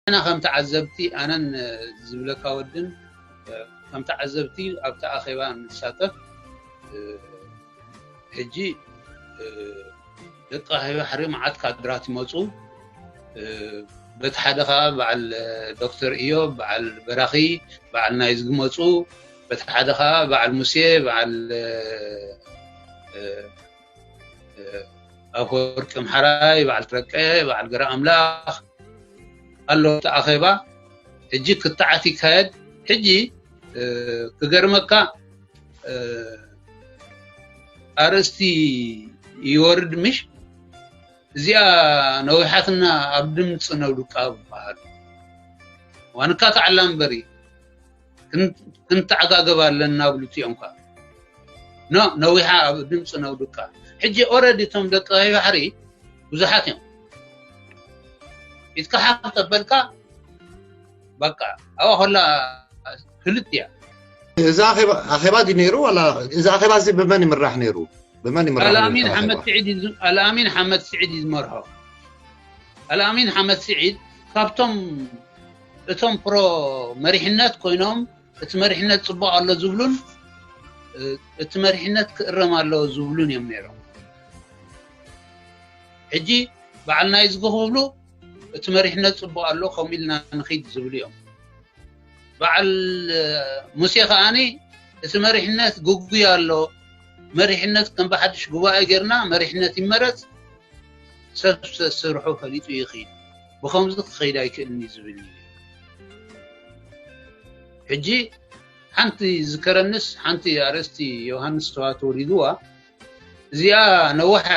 ንሕና ከም ተዓዘብቲ፣ ኣነን ዝብለካ ወድን ከም ተዓዘብቲ ኣብቲ ኣኼባ ንሳተፍ። ሕጂ ደቂ ቀይሕ ባሕሪ መዓት ካድራት ይመፁ። በቲ ሓደ ከዓ በዓል ዶክተር እዮብ፣ በዓል በራኺ፣ በዓል ናይዝጊ መፁ። በቲ ሓደ ከዓ በዓል ሙሴ፣ በዓል ኣፈወርቂ ኣምሓራይ፣ በዓል ትረቀ፣ በዓል ገረ ኣምላኽ ኣሎ እቲ ኣኼባ። ሕጂ ክትዓት ይካየድ። ሕጂ ክገርመካ ኣርእስቲ ይወርድ ምሽ እዚኣ ነዊሓትና ኣብ ድምፂ ነውድቃ በሃል። ዋንካ ተዓላ እምበሪ ክንተዓጋገብ ኣለና ብሉ እቲኦም ከ ኖ ነዊሓ ኣብ ድምፂ ነውድቃ። ሕጂ ኦረዲ እቶም ደቂ ቀይሕ ባሕሪ ብዙሓት እዮም። ኢትካ ሓፍ ተበልካ በቃ ኣብኣ ከላ ክልት እያ። እዚ ኣኼባ ድዩ ነይሩ? ዋላ እዚ ኣኼባ እዚ ብመን ይምራሕ ነይሩ? ብመን ይምራሕ ነይሩ? ኣልኣሚን ሓመድ ስዒድ እዩ ዝ- ኣልኣሚን ሓመድ ስዒድ እዩ ዝመርሖ። ኣልኣሚን ሓመድ ስዒድ ካብቶም እቶም ፕሮ መሪሕነት ኮይኖም እቲ መሪሕነት ፅቡቅ ኣሎ ዝብሉን እቲ መሪሕነት ክእረም ኣለዎ ዝብሉን እዮም ነይሮም። ሕጂ በዓል ናይዝጊ ክብሉ እቲ መሪሕነት ፅቡቅ ኣሎ ከምኡ ኢልና ንኺድ ዝብሉ እዮም። በዓል ሙሴ ከዓኒ እቲ መሪሕነት ግጉይ ኣሎ፣ መሪሕነት ከም ብሓድሽ ጉባኤ ጌርና መሪሕነት ይመረፅ፣ ሰብ ሰስርሑ ፈሊጡ ይኺድ፣ ብኸምዚ ክኸይድ ኣይክእልን እዩ ዝብል እዩ። ሕጂ ሓንቲ ዝከረንስ ሓንቲ ኣርእስቲ ዮሃንስ ተዋት ወሪድዋ እዚኣ ነዋሕ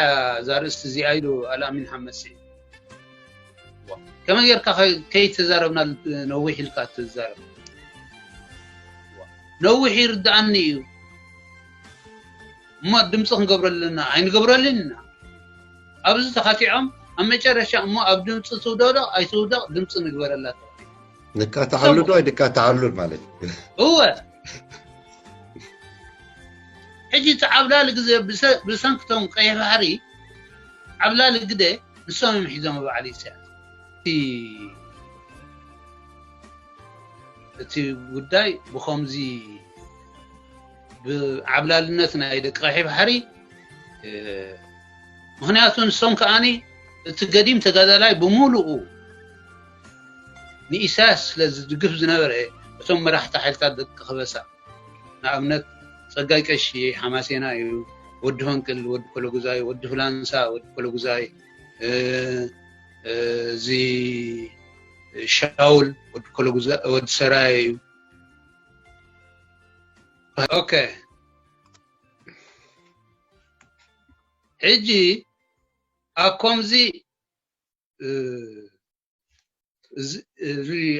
እዛ ኣርእስቲ እዚኣ ኢሉ ኣልኣሚን ሓመድ ስዒድ። ከመይ ጌርካ ከይተዛረብና ነዊሕ ኢልካ ትዛረብ? ነዊሕ ይርድኣኒ እዩ እሞ ድምፂ ክንገብረልና ኣይንገብረልን ኢና። ኣብዚ ተኻቲዖም ኣብ መጨረሻ እሞ ኣብ ድምፂ ትውደቕ ኣይትውደቕ ድምፂ ንግበረላ። ንካታዓሉ ዶ ኣይንካታዓሉን ማለት እዩ። እወ ሕጂ እቲ ዓብላሊ ግዜ ብሰንክቶም ቀይሕ ባሕሪ ዓብላሊ ግደ ንሶም እዮም ሒዞም በዓል ኢሳያስ። እቲ ጉዳይ ብኸምዚ ብዓብላልነት ናይ ደቂ ቀይሕ ባሕሪ ምኽንያቱ ንሶም ከዓኒ እቲ ገዲም ተጋዳላይ ብምሉኡ ንኢሳያስ ስለ ዝድግፍ ዝነበረ እቶም መራሕቲ ሓይልታት ደቂ ከበሳ ንኣብነት ጸጋይ ቀሺ ሓማሴና እዩ፣ ወዲ ፈንቅል ወዲ ኮለጉዛይ፣ ወዲ ፍላንሳ ወዲ ኮለጉዛይ፣ እዚ ሻውል ወዲ ኮለጉዛይ ወዲ ሰራየ እዩ። ኦኬ ሕጂ ኣብ ከምዚ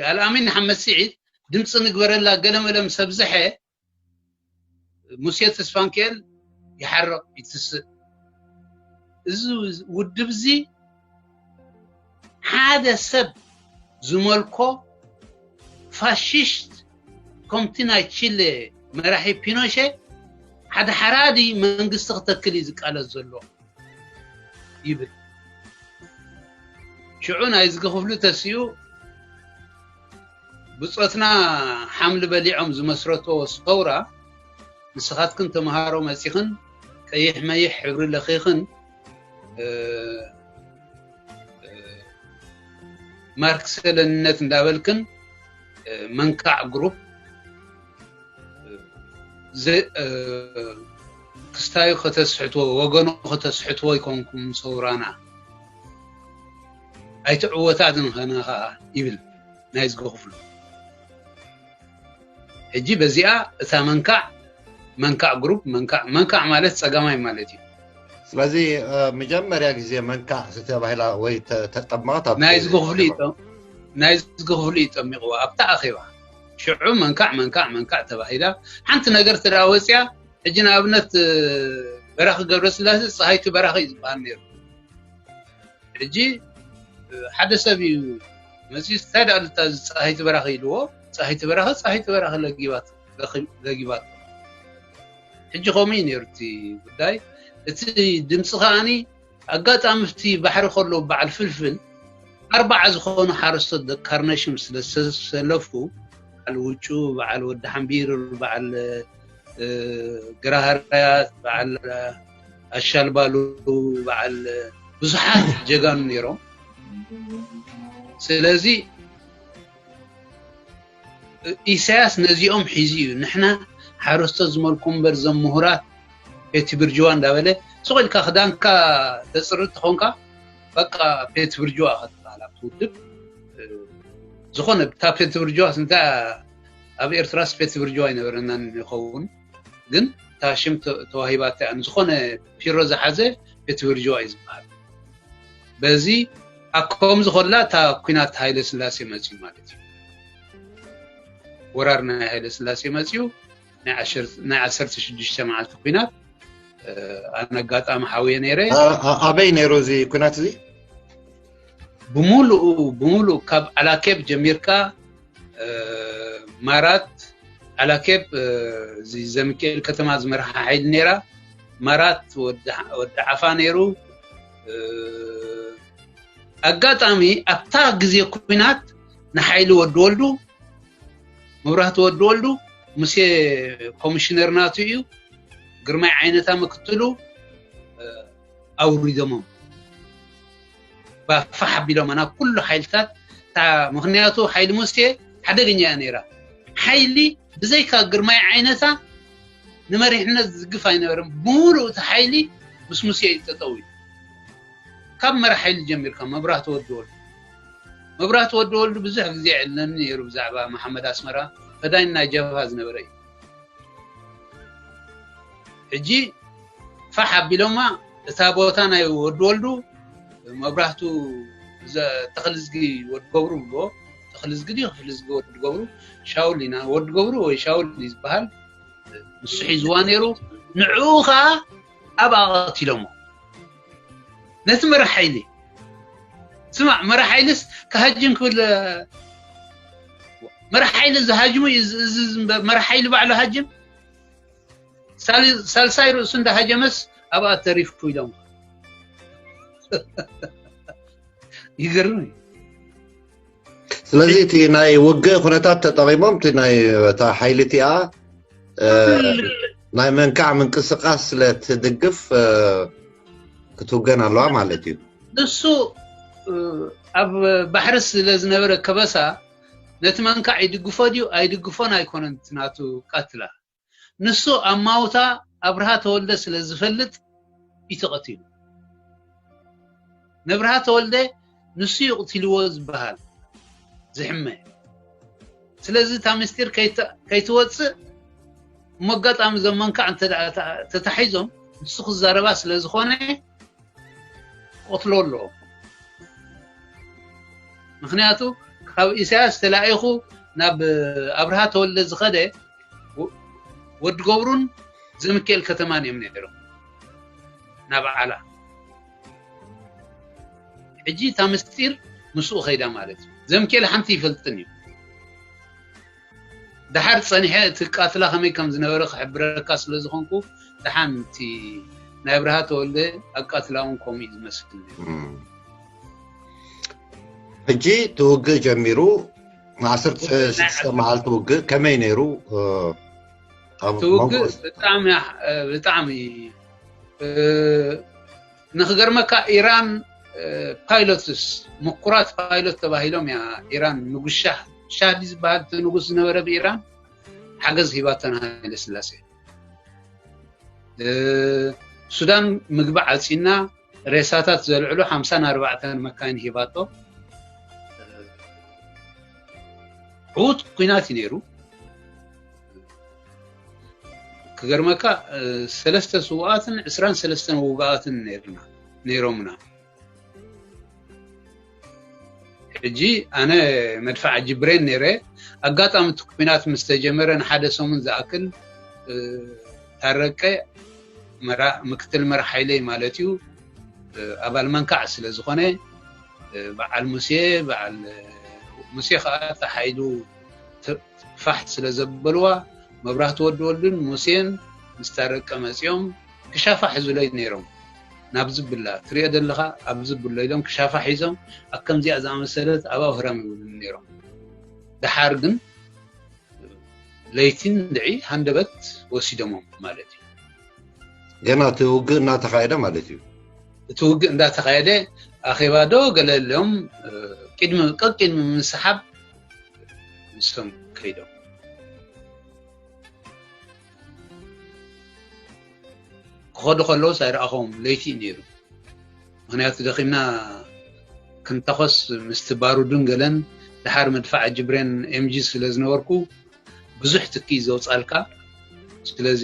ኣልኣሚን ሓመድ ስዒድ ድምፂ ንግበረላ ገለመለ ምስ ኣብዝሐ ሙሴ ተስፋንኪኤል ይሓርቕ ይትስእ። እዚ ውድብ እዚ ሓደ ሰብ ዝመልኮ ፋሽስት ከምቲ ናይ ቺለ መራሒ ፒኖሼ ሓደ ሓራዲ መንግስቲ ክተክል እዩ ዝቃለስ ዘሎ ይብል። ሽዑ ናይዝጊ ክፍሉ ተሲኡ ብፆትና ሓምሊ በሊዖም ዝመስረትዎ ሰውራ ንስኻትክን ተምሃሮ መፂኽን ቀይሕ መይሕ ሕብሪ ለኺኽን ማርክሰ ለንነት እንዳበልክን መንካዕ ግሩፕ ክስታዩ ከተስሕትዎ ወገኑ ከተስሕትዎ ይኮንኩም ሰውራና ኣይትዕወታትን ኸነ ኸዓ ይብል ናይዝጊ ክፍሉ። ሕጂ በዚኣ እታ መንካዕ መንካዕ ግሩፕ መንካዕ መንካዕ ማለት ፀጋማይ ማለት እዩ። ስለዚ መጀመርያ ግዜ መንካዕ ዝተባሂላ ወይ ተጠመቐት ናይዝጊ ክፍሉ እዩ ጠሚቕዋ ኣብታ ኣኼባ። ሽዑ መንካዕ መንካዕ መንካዕ ተባሂላ ሓንቲ ነገር ተደኣ ወፅያ። ሕጂ ንኣብነት በራኺ ገብረስላሴ ፀሃይቱ በራኺ እዩ ዝበሃል ነይሩ። ሕጂ ሓደ ሰብ እዩ መፂኡ እንታይ ደኣ ልታ ፀሃይቱ በራኺ ኢልዎ። ፀሃይቱ በራኺ ፀሃይቱ በራኺ ለጊባት ለጊባት። ሕጂ ከምኡ እዩ ነይሩ እቲ ጉዳይ። እቲ ድምፂ ከዓኒ ኣጋጣሚ እቲ ባሕሪ ከሎ በዓል ፍልፍል ኣርባዓ ዝኾኑ ሓረስቶት ደቂ ካርነሽም ስለ ዝተሰለፉ፣ በዓል ውጩ፣ በዓል ወዲ ሓምቢር፣ በዓል፣ እ፣ ግራሃርያት፣ በዓል ኣሻልባሉ፣ በዓል ብዙሓት ጀጋኑ ነይሮም። ስለዚ ኢሳያስ ነዚኦም ሒዙ እዩ፣ "ንሕና ሓረስቶት ዝመልኩ እምበር፣ ዘም ምሁራት ፔቲ ብርጅዋ" እንዳበለ፣ ሱቕ ኢልካ ክዳንካ ተጽሪ ተኾንካ፣ በቃ ፔቲ ብርጅዋ ኢኻ ትበሃል ኣብቲ ውድብ። ዝኾነ እታ ፔቲ ብርጅዋ እንታይ፣ ኣብ ኤርትራስ ፔቲ ብርጅዋ ኣይነበረናን ይኸውን፣ ግን እታ ሽም ተ-፣ ተዋሂባታ እያ። ንዝኾነ ፒሮ ዝሓዘ ፔቲ ብርጅዋ እዩ ዝበሃል። በዚ ኣብ ከምዚ ከላ እታ ኲናት ሃይለ ስላሴ መፅዩ ማለት እዩ። ወራር ናይ ሃይለ ስላሴ መፅዩ፣ ናይ ዓሸር-፣ ናይ ዓሰርተ ሽዱሽተ መዓልቲ ኲናት፣ እ፣ ኣነ ኣጋጣሚ ሓውየ ነይረ። ኣ-፣ ኣ-፣ ኣበይ ነይሩ እዚ ኲናት እዚ? ብምሉኡ፣ ብምሉኡ ካብ ኣላኬብ ጀሚርካ፣ እ፣ ማራት፣ ኣላኬብ፣ እ፣ እዚ ዘሚካኤል ከተማ ዝመርሓ ሓይሊ ነይራ። ማራት ወዲ፣ ወዲ ዓፋ ነይሩ። እ፣ ኣጋጣሚ ኣብታ ግዜ ኲናት ንሓይሊ ወዲ ወልዱ፣ መብራህቲ ወዲ ወልዱ፣ ሙሴ ኮሚሽነር ናቱ እዩ፣ ግርማይ ዓይነታ ምክትሉ፣ እ፣ ኣውሪዶሞም። ባ-፣ ፋሕ ኣቢሎም ናብ ኩሉ ሓይልታት፣ እታ፣ ምኽንያቱ ሓይሊ ሙሴ ሓደገኛ እያ ነይራ። ሓይሊ ብዘይካ ግርማይ ዓይነታ ንመሪሕነት ዝግፍ ኣይነበረን። ብምሉእ እቲ ሓይሊ ምስ ሙሴ እዩ ጠጠው ኢሉ። ካብ መራሕ ሓይሊ ጀሚርካ መብራህቲ ወዲ ወልዱ። መብራህቲ ወዲ ወልዱ ብዙሕ ግዜ የዕልለኒ ነይሩ ብዛዕባ መሓመድ ኣስመራ፣ ፈዳይን ናይ ጀብሃ ዝነበረ እዩ። ሕጂ ፋሕ ኣቢሎማ፣ እታ ቦታ ናይ ወዲ ወልዱ፣ መብራህቱ ዘ-፣ ተኽልዝጊ ወዲ ገብሩ ብሎ፣ ተኽልዝጊ ድዩ ክፍልዝጊ ወዲ ገብሩ፣ ሻውል ኢና፣ ወዲ ገብሩ ወይ ሻውል እዩ ዝበሃል፣ ንሱ ሒዝዋ ነይሩ። ንዕኡ ኸኣ ኣብኣ ቀቲሎሞ። ነቲ መራሕ ሓይሊ፣ ስማዕ፣ መራሕ ሓይልስ ክሃጅም ክብል፣ መራሕ ሓይሊ ዝሃጅሙ እዩ፣ እዚ፣ እዚ፣ እዚ፣ መራሕ ሓይሊ ባዕሉ ሃጅም። ሳል-፣ ሳልሳይ ርእሱ እንዳሃጀመስ ኣብኣ ተሪፉ ኢሎም። ይገርም እዩ። ስለዚ እቲ ናይ ውግእ ኩነታት ተጠቒሞም፣ እቲ ናይ፣ እታ ሓይሊ እቲኣ፣ እ፣ ናይ መንካዕ ምንቅስቃስ ስለ ትድግፍ፣ እ፣ ክትውገን ኣለዋ ማለት እዩ። ንሱ፣ እ፣ ኣብ ባሕሪ ስለ ዝነበረ ከበሳ፣ ነቲ መንካዕ ይድግፎ ድዩ ኣይድግፎን ኣይኮነን እቲ ናቱ ቃትላ። ንሱ ኣማውታ ኣብርሃ ተወልደ ስለ ዝፈልጥ እዩ ተቐቲሉ። ነብርሃ ተወልደ ንሱ እዩ ቅቲልዎ ዝበሃል ዝሕመ። ስለዚ እታ ምስጢር ከይተ-፣ ከይትወፅእ እሞ ኣጋጣሚ እዞም መንካዕ እንተ ደኣ ተ-፣ ተታሒዞም ንሱ ክዛረባ ስለ ዝኾነ ክቐትሎ ኣለዎ። ምኽንያቱ ካብ ኢሳያስ ተላኢኹ ናብ ኣብርሃ ተወልደ ዝኸደ ወ-፣ ወዲ ገብሩን ዘምክኤል ከተማን እዮም ነይሮም ናብ ዓላ። ሕጂ እታ ምስጢር ምስኡ ኸይዳ ማለት እዩ። ዘምክኤል ሓንቲ ይፈልጥን እዩ። ደሓር ጸኒሐ እቲ ቃትላ ከመይ ከም ዝነበረ ክሕብረካ ስለ ዝኾንኩ፣ ደሓን እቲ ናይ ኣብርሃ ተወልደ ኣቃትላ እውን ከምኡ እዩ ዝመስል ነይሩ። እም። ሕጂ እቲ ውግእ ጀሚሩ፣ ዓሰርተ ሽዱሽተ መዓልቲ ውግእ ከመይ ነይሩ? እ፣ ኣብ እቲ ውግእ መንጎ ብጣዕሚ፣ እ፣ ብጣዕሚ፣ እ፣ ንኽገርመካ ኢራን፣ እ፣ ፓይሎትስ፣ ምኩራት ፓይሎት ተባሂሎም እያ ኢራን፣ ንጉስ ሻህ፣ ሻህ ድዩ ዝበሃል እቲ ንጉስ ዝነበረ ብኢራን ሓገዝ ሂባቶ ንሃይለ ስላሴ። እ፣ ሱዳን ምግቢ ዓጺና ሬሳታት ዘልዕሉ ሓምሳን ኣርባዕተን መካይን ሂባቶ። እ፣ ዕዉት ኲናት እዩ ነይሩ። ክገርመካ፣ እ፣ ሰለስተ ስዉኣትን ዕስራን ሰለስተን ውጉኣትን ነይርና፣ ነይሮምና። ሕጂ ኣነ መድፍዕ ኣጅብሬን ነይረ። ኣጋጣሚ እቲ ኲናት ምስ ተጀመረ ንሓደ ሰሙን ዝኣክል፣ እ፣ ታረቀ መራ-፣ ምክትል መራሕ ሓይለይ ማለት እዩ፣ እ፣ ኣባል መንካዕ ስለ ዝኾነ፣ እ፣ በዓል ሙሴ፣ በዓል፣ እ፣ ሙሴ ኸኣ እታ ሓይሉ ተ-፣ ፋሕ ስለ ዘበልዋ፣ መብራህቲ ወዲ ወልዱን ሙሴን ምስ ታረቀ መጺኦም ክሻፋ ሕዙለይ ነይሮም። ናብ ዝብላ ትሪኦ ዘለኻ ኣብ ዝብሎ ኢሎም ክሻፋ ሒዞም ኣብ ከምዚኣ ዝኣመሰለት ኣብ ኣውህራም ይውልን ነይሮም። ደሓር ግን ለይቲ እንድዒ ሃንደበት ወሲዶሞም ማለት እዩ። ገና እቲ ውግእ እናተኻየደ ማለት እዩ። እቲ ውግእ እንዳተኻየደ ኣኼባ ዶ ገለ ኢሎም ቅድሚ ቀቅድሚ ምስሓብ ንሶም ከይዶም ክኸዱ ከለውስ ኣይረኣኹም። ለይቲ እዩ ነይሩ። ምክንያቱ ደኺምና ክንተኾስ ምስቲ ባሩድን ገለን ደሓር መድፋዕ ጅብሬን ኤምጂ ስለ ዝነበርኩ ብዙሕ ትኪ ዘውፃልካ። ስለዚ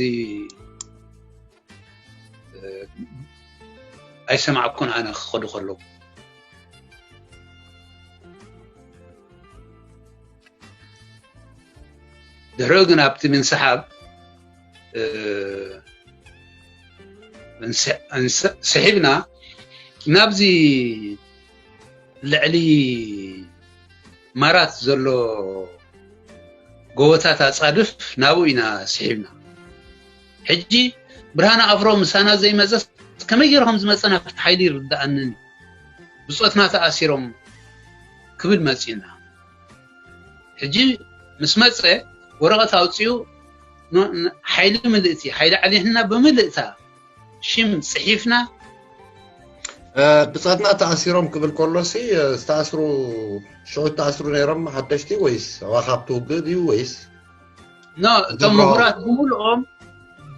ኣይሰማዕኩን ኣነ ክኸዱ ከለዉ። ድሕሪኡ ግን ኣብቲ ምንስሓብ ስሒብና ናብዚ ልዕሊ ማራት ዘሎ ጎቦታት ኣፃድፍ ናብኡ ኢና ስሒብና። ሕጂ ብርሃነ ኣፍሮ ምሳና ዘይመፀስ ከመይ ገይሩ ከም ዝመፀና ኣብቲ ሓይሊ ይርዳኣንን እዩ። ብፆትና ተኣሲሮም ክብል መፂና። ሕጂ ምስ መፀ ወረቐት ኣውፅኡ ሓይሊ ምልእቲ ሓይሊ ዓሊሕና ብምልእታ ሽም ፅሒፍና ብፀትና ተኣሲሮም ክብል ከሎሲ ዝተኣስሩ ሽዑ ተኣስሩ ነይሮም ሓደሽቲ ወይስ ኣብኣ ካብቲ ውግእ ድዩ ወይስ ኖ እቶም ምሁራት ብምልኦም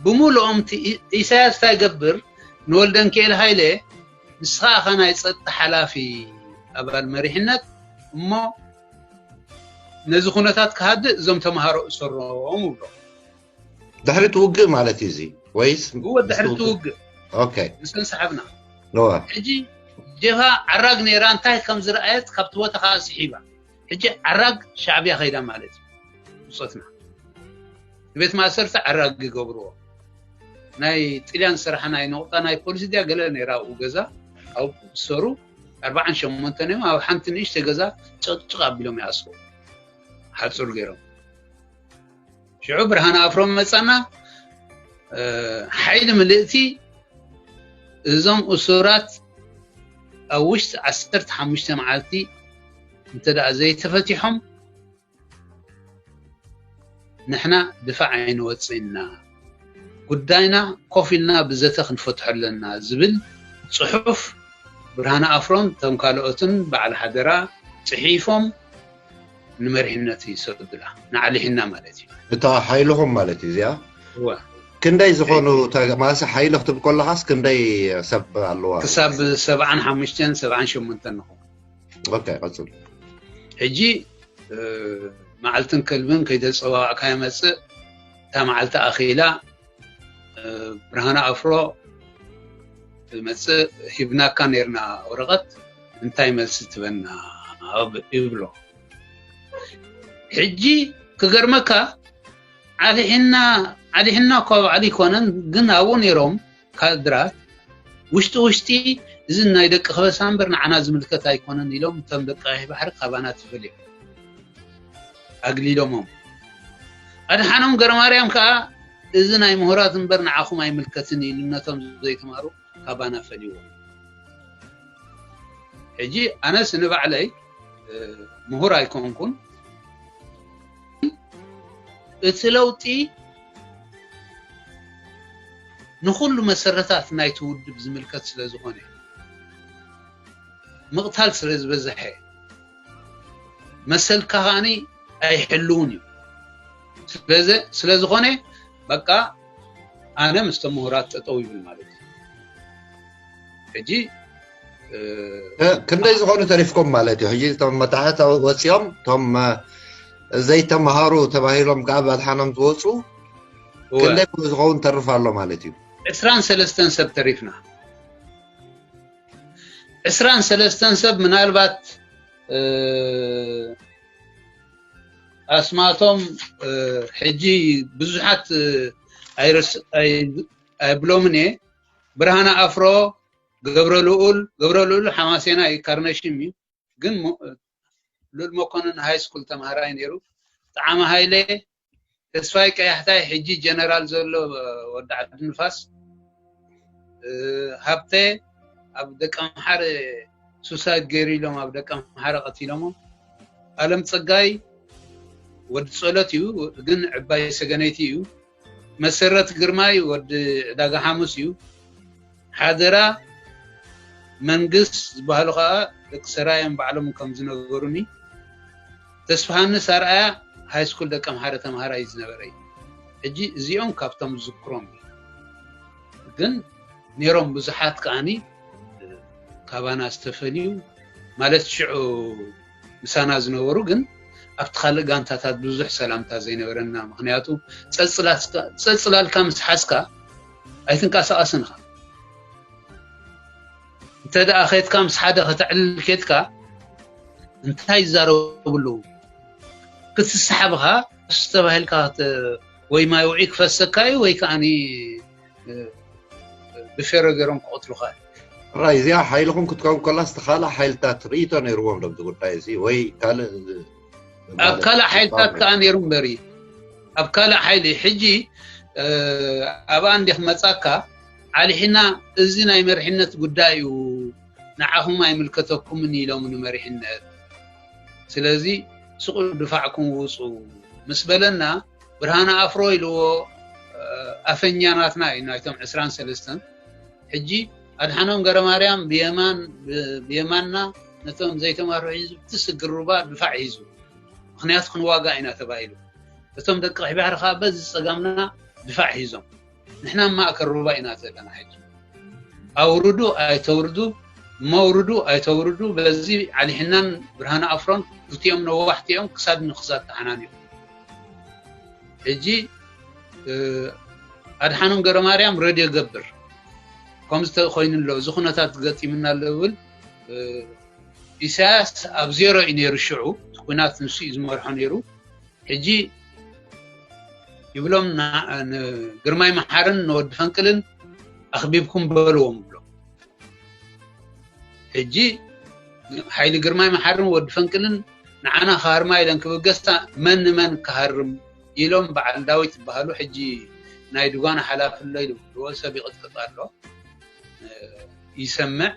ብምልኦም ኢሳያስ እንታይ ገብር ንወልደንክኤል ሃይለ ንስኻ ኢኻ ናይ ፀጥታ ሓላፊ ኣባል መሪሕነት እሞ ነዚ ኩነታት ክሃድእ እዞም ተምሃሮ እሰሮም እብሎ ድሕሪ ትውግእ ማለት እዩ እዚ ወይስ እወ ድሕሪ ትውግእ ኦኬ ንሰን ሰሓብና ነዋ ሕጂ ጀብሃ ዓራግ ነይራ እንታይ ከም ዝረኣየት ካብቲ ቦታ ከዓ ስሒባ ሕጂ ዓራግ ሻዕብያ ከይዳ ማለት እዩ ብፆትና ቤት ማእሰርቲ ዓራግ ይገብርዎ ናይ ጥልያን ስራሕ ናይ ነቑጣ ናይ ፖሊስ ድያ ገለ ነይራ ኣብኡ ገዛ ኣብኡ ዝሰሩ ኣርባዓን ሸሞንተን እዮም ኣብ ሓንቲ ንእሽተ ገዛ ጭቕጭቕ ኣቢሎም ይኣስሩ ሓፁር ገይሮም ሽዑ ብርሃነ ኣፍሮ መፃና ሓይሊ ምልእቲ እዞም እሱራት ኣብ ውሽጢ ዓሰርተ ሓሙሽተ መዓልቲ እንተ ደኣ ዘይተፈቲሖም ንሕና ድፋዕ ኣይንወፅእና ጉዳይና ኮፍ ኢልና ብዘተ ክንፈትሖ ኣለና ዝብል ፅሑፍ ብርሃነ ኣፍሮን እቶም ካልኦትን በዓል ሓደራ ፅሒፎም ንመሪሕነት ይሰዱላ ንዓሊሕና ማለት እዩ እታ ሓይልኹም ማለት እዩ እዚኣ እወ ክንደይ ዝኾኑ ማለሲ ሓይሊ ክትብል ከለኻስ ክንደይ ሰብ ኣለዋ ክሳብ ሰብዓን ሓሙሽተን ሰብዓን ሸሞንተን ንኹም ኦኬ ቀፅል ሕጂ መዓልትን ከልብን ከይተፀዋዕካ ይመፅእ እታ መዓልቲ ኣኺላ ብርሃነ ኣፍሮ መፅእ ሂብናካ ነርና ወረቐት እንታይ መልሲ ትበና ይብሎ ሕጂ ክገርመካ ዓሊሕና ዓሊሕና እኳ ባዕሉ ይኮነን ግን ኣብኡ ነይሮም ካድራት ውሽጢ ውሽጢ እዚ ናይ ደቂ ከበሳ እምበር ንዓና ዝምልከት ኣይኮነን ኢሎም እቶም ደቂ ቀይሕ ባሕሪ ካባና ተፈልዮም ኣግሊሎሞም ኣድሓኖም ገረማርያም ከዓ እዚ ናይ ምሁራት እምበር ንዓኹም ኣይምልከትን ኢሉ ነቶም ዘይተማሩ ካባና ፈልይዎም ሕጂ ኣነስ ንባዕለይ ምሁር ኣይኮንኩን እቲ ለውጢ ንኩሉ መሰረታት ናይቲ ውድብ ዝምልከት ስለ ዝኾነ ምቕታል ስለ ዝበዝሐ መሰልካ ከዓኒ ኣይሕልውን እዩ ስለዝኾነ በቃ ኣነ ምስቶም ምሁራት ጠጠው ይብል ማለት እዩ ሕጂ ክንደይ ዝኾኑ ተሪፍኩም ማለት እዩ ሕጂ እቶም መታሕት ወፂኦም እቶም ዘይተምሃሩ ተባሂሎም ከዓ ባድሓኖም ዝወፁ ክንደይ ዝኸውን ተርፍ ኣሎ ማለት እዩ ዕስራን ሰለስተን ሰብ ተሪፍና ዕስራን ሰለስተን ሰብ ምናልባት ኣስማቶም ሕጂ ብዙሓት ኣይብሎምን እየ ብርሃነ ኣፍሮ ገብረ ልኡል ገብረ ልኡል ሓማሴና እዩ ካርነሽም እዩ ግን ልኡል መኮንን ሃይ ስኩል ተምሃራይ ነይሩ ጣዕሚ ሃይለ ተስፋይ ቀያሕታይ ሕጂ ጀነራል ዘሎ ወዲ ዓዲ ንፋስ ሃብተ ኣብ ደቂ ኣምሓረ ሱሳይድ ገይሩ ኢሎም ኣብ ደቂ ኣምሓረ ቀቲሎሞ። ኣለም ጸጋይ ወዲ ጸሎት እዩ፣ ግን ዕባይ ሰገነይቲ እዩ። መሰረት ግርማይ ወዲ ዕዳጋ ሓሙስ እዩ። ሓደራ መንግስት ዝበሃሉ ከዓ ደቂ ሰራዮም ባዕሎም ከም ዝነበሩኒ። ተስፋሃንስ ኣርኣያ ሃይስኩል ደቂ ኣምሓረ ተምሃራይ ዝነበረ እዩ። ሕጂ እዚኦም ካብቶም ዝዝክሮም እዩ። ግን ነይሮም ብዙሓት ከዓኒ ካባና ዝተፈልዩ ማለት ሽዑ ምሳና ዝነበሩ ግን ኣብቲ ካልእ ጋንታታት ብዙሕ ሰላምታ ዘይነበረና፣ ምክንያቱ ጸጽላልካ ምስ ሓዝካ ኣይትንቀሳቐስን ኢኻ። እንተ ደኣ ኸድካ ምስ ሓደ ከተዕልል ኬድካ እንታይ ይዛረቡ ኣለዉ ክትስሓብ ኢኻ። ተባሂልካ ወይ ማይ ውዒ ክፈሰካ እዩ ወይ ከዓኒ ብፌሮ ገይሮም ክቐትሉኻ። ራይ እዚኣ ሓይልኹም ክትከውን ከላስ ተኻላ ሓይልታት ርእይቶ ነይርዎም ዶ ጉዳይ እዚ ወይ ካልእ ኣብ ካልእ ሓይልታት ከኣ ነይሩ እምበሪ ኣብ ካልእ ሓይሊ ሕጂ ኣብኣ እንዲ ክመጻካ ዓሊሒና እዚ ናይ መሪሕነት ጉዳይ እዩ ንዓኹም ኣይምልከተኩምን ኢሎም ንመሪሕነት ስለዚ ስቑ ድፋዕኩም ውፁ ምስ በለና ብርሃነ ኣፍሮ ኢልዎ ኣፈኛ ናትና እዩ ናይቶም ዕስራን ሰለስተን ሕጂ ኣድሓኖም ገረማርያም ብየማን ብየማንና ነቶም ዘይተማርሑ ሒዙ ብትስግር ሩባ ድፋዕ ሒዙ ምክንያቱ ክንዋጋ ኢና ተባሂሉ እቶም ደቂ ቀይሕ ባሕሪ ከዓ በዚ ፀጋምና ድፋዕ ሒዞም ንሕና ማእከል ሩባ ኢና ዘለና ሕጂ ኣውርዱ ኣይተውርዱ መውርዱ ኣይተውርዱ በዚ ዓሊሕናን ብርሃነ ኣፍሮን ክልቲኦም ነዋሕቲ እዮም ክሳድ ንክሳድ ተሓናኒቑ ሕጂ ኣድሓኖም ገረማርያም ረድዮ ገብር ከምዚ ተኮይኑ ኣሎ እዚ ኩነታት ገጢምና ኣሎ ብል ኢሳያስ ኣብ ዜሮ እዩ ነይሩ ሽዑ ኩናት ንሱ እዩ ዝመርሖ ነይሩ ሕጂ ይብሎም ግርማይ መሓርን ንወዲ ፈንቅልን ኣኽቢብኩም በልዎም ብሎ ሕጂ ሓይሊ ግርማይ መሓርን ወዲ ፈንቅልን ንዓና ክሃርማ ኢለን ክብገሳ መን ንመን ክሃርም ኢሎም በዓል ዳዊት ዝበሃሉ ሕጂ ናይ ድጓና ሓላፊ ኣሎ ኢልዎ ሰብ ይቕጥቅጥ ኣሎ ይሰምዕ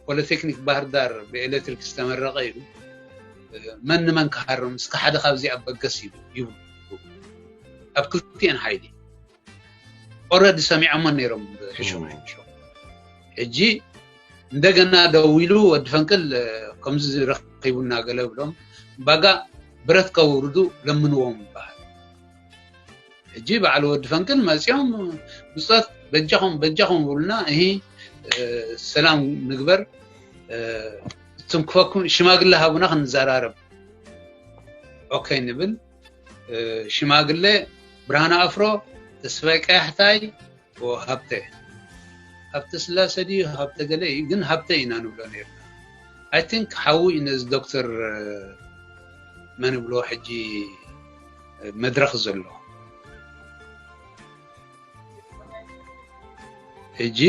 ፖለቴክኒክ ባህር ዳር ብኤሌክትሪክ ዝተመረቐ እዩ መን ንመን ክሃርም እስከ ሓደ ካብዚ ኣብ በገስ ይብሉ ይብሉ ኣብ ክልቲኤን ሓይሊ ኦረዲ ሰሚዖሞ ነይሮም ሕሹም ሕሹም ሕጂ እንደገና ደዊሉ ወዲ ፈንቅል ከምዚ ረኪቡና ገለ ብሎም ባጋ ብረት ከውርዱ ለምንዎም ይበሃል ሕጂ በዓል ወዲ ፈንቅል መፂኦም ብፆት በጃኹም በጃኹም ብሉና እሂ ሰላም ንግበር ትንክፈኩም ሽማግለ ሃቡና ክንዘራረብ ኦኬ ንብል ሽማግለ ብርሃነ ኣፍሮ ተስፋይ ቀያሕታይ ሃብተ ሃብተ ስላሰ ድዩ ሃብተ ገለ እዩ ግን ሃብተ ኢና ንብሎ ነርና I think ሓዉ እዩ ነዚ ዶክተር መን ብሎ ሕጂ መድረኽ ዘሎ ሕጂ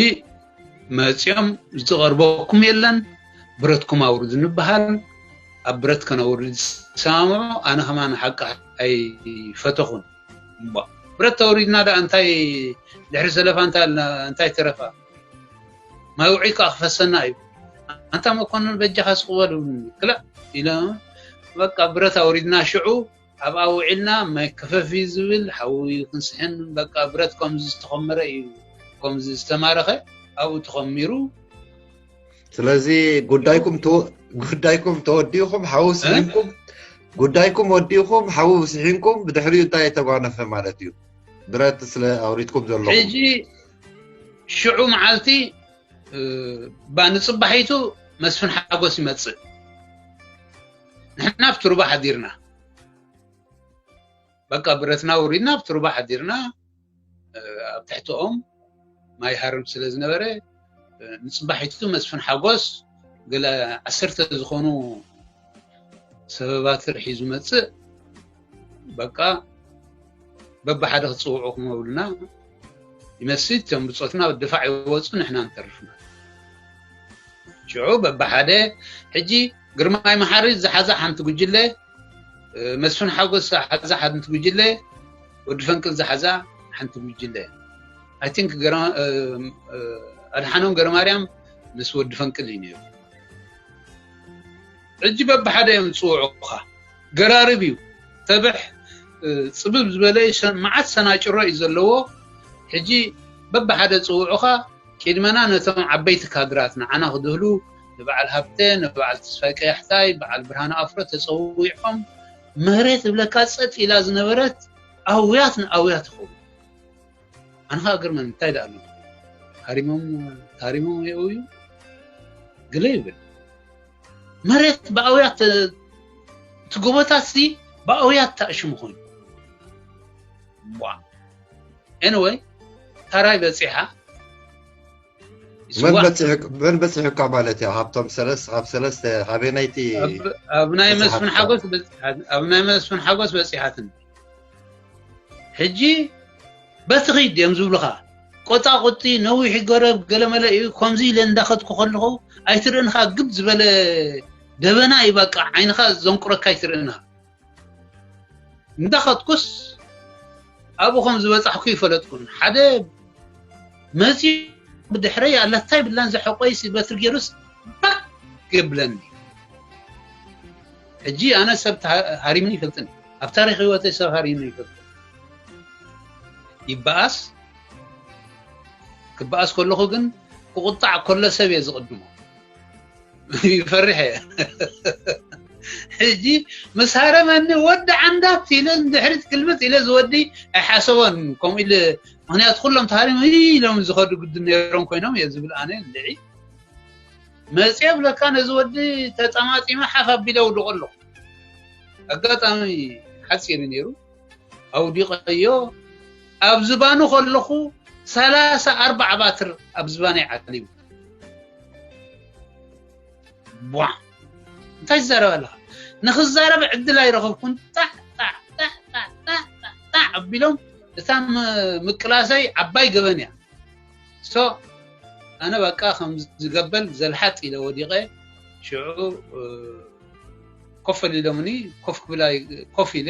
መፂኦም ዝቐርበኩም የለን ብረትኩም ኣውርዱ ንበሃል ኣብ ብረት ከነውርድ ዝሰማምዑ ኣነ ከማን ሓቂ ኣይፈተኹን እሞ ብረት ተውሪድና ደኣ እንታይ ድሕሪ ዘለፋ እንታይ ኣለና እንታይ ተረፋ ማይ ውዒ ከዓ ክፈሰና እዩ ኣንታ መኮንን በጃኻ ስቕ በሉ ክላእ ኢለ በቃ ብረት ኣውሪድና ሽዑ ኣብኣ ውዒልና ማይ ክፈፍ እዩ ዝብል ሓዊ ክንስሕን በቃ ብረት ከምዚ ዝተኸመረ እዩ ከምዚ ዝተማረኸ ኣብኡ ተኸሚሩ ስለዚ ጉዳይኩም ጉዳይኩም ተወዲእኩም ሓዊ ስሒንኩም ጉዳይኩም ወዲእኩም ሓዊ ስሒንኩም ብድሕሪኡ እንታይ የተጓነፈ ማለት እዩ ብረት ስለ ኣውሪድኩም ዘለኹም ሕጂ ሽዑ መዓልቲ ባ ንፅባሒቱ መስፍን ሓጎስ ይመፅእ ንሕና ኣብቲ ሩባ ሓዲርና በቃ ብረትና ውሪድና ኣብቲ ሩባ ሓዲርና ኣብ ትሕትኦም ማይ ሃርም ስለ ዝነበረ ንፅባሒቱ መስፍን ሓጎስ ገለ ዓሰርተ ዝኾኑ ሰበባት ርሒ ዝመፅእ በቃ በብሓደ ክፅውዑ ክመብሉና ይመስል እቶም ብፆትና ድፋዕ ይወፁ ንሕና ንተርፍና ሽዑ በብሓደ ሕጂ ግርማይ መሓሪ ዝሓዛ ሓንቲ ጉጅለ መስፍን ሓጎስ ዝሓዛ ሓንቲ ጉጅለ ወዲ ፈንቅል ዝሓዛ ሓንቲ ጉጅለ I think ኣድሓኖም ገረማርያም ምስ ወዲ ፈንቅል እዩ ነይሩ። ሕጂ በብሓደ እዮም ዝፅውዑኻ። ገራርብ እዩ። ተብሕ ፅብብ ዝበለ መዓት ሰናጭሮ እዩ ዘለዎ። ሕጂ በብሓደ ፅውዑኻ። ቅድመና ነቶም ዓበይቲ ካድራት ንዓና ክድህሉ፣ ንበዓል ሃብተ፣ ንበዓል ተስፋይ ቀያሕታይ፣ በዓል ብርሃነ ኣፍሮ ተፀዊዖም። መሬት ዝብለካ ፀጥ ኢላ ዝነበረት ኣውያት ንኣውያት ይኸውን። ኣነ ከዓ ግርመን እንታይ ደኣ ኣሎ? ሃሪሞም፣ ሃሪሞም የእውዩ? ግለ ይብል። መሬት ብኣውያት፣ እቲ ጎቦታት ሲ ብኣውያት ተኣሽሙ ኮይኑ። ዋ። Anyway፣ ታራይ በፂሓ። መን በፂሑ፣ መን በፂሑካ ማለት እዩ? ካብቶም ሰለስተ፣ ካብ ሰለስተ፣ ኣበየናይቲ? ኣብ ናይ መስፍን ሓጎስ በፂሓት፣ ኣብ ናይ መስፍን ሓጎስ በፂሓትን። ሕጂ በቲ ኺድ እዮም ዝብሉኻ። ቆጣ ቁጢ፣ ነዊሕ ገረብ፣ ገለመለ እዩ። ከምዚ ኢለ እንዳኸድኩ ከለኹ ኣይትርእንኻ፣ ግብ ዝበለ ደበና እዩ። በቃ ዓይንኻ ዘንቁረካ ኣይትርእንኻ። እንዳኸድኩስ ኣብኡ ከም ዝበጻሕኩ ይፈለጥኩን። ሓደ መፂኡ ብድሕረይ ኣለታይ ብላን ዘሐቆይ ሲ በትሪ ገይሩስ ባክ የብለኒ። ሕጂ ኣነ ሰብ ተሃ-፣ ሃሪምኒ ይፈልጥን፣ ኣብ ታሪኽ ህይወተይ ሰብ ሃሪምኒ ይፈልጥን። ይበኣስ፣ ክበኣስ ከለኹ ግን ክቁጣዕ ከሎ ሰብ እየ ዝቕድሞ። ይፈርሕ እየ። ሕጂ ምስ ሃረመኒ ወዲ ዓንዳት ኢለ ንድሕሪት ግልብጥ ኢለ ዝወዲ ኣይሓሰቦን። ከምኡ ኢለ፣ ምኽንያቱ ኩሎም ተሃሪሙ ኢሎም ዝኸዱ ግድን ነይሮም ኮይኖም እየ ዝብል ኣነ ልዒ። መፅየ ብለካ ነዚ ወዲ ተጠማጢመ ሓፍ ኣቢለ ኣውድቆ ኣለኹ። ኣጋጣሚ ሓፂር እዩ ነይሩ። ኣውዲቐዮ። ኣብ ዝባኑ ከለኹ ሰላሳ ኣርባዓ ባትር ኣብ ዝባነይ ዓሊቡ። ቧ! እንታይ ትዛረብ ኣለኻ? ንኽዛረብ ዕድል ኣይረኸብኩን። ጣዕ፣ ጣዕ፣ ጣዕ፣ ጣዕ፣ ጣዕ፣ ጣዕ፣ ጣዕ ኣቢሎም እታ ም-፣ ምቅላሰይ ዓባይ ገበን እያ። ሶ፣ ኣነ በቃ ከም ዝገበል ዘልሓጥ ኢለ ወዲቐ። ሽዑ፣ እ፣ ኮፍ ኣቢሎምኒ፣ ኮፍ ክብል ኣይ-፣ ኮፍ ኢለ፣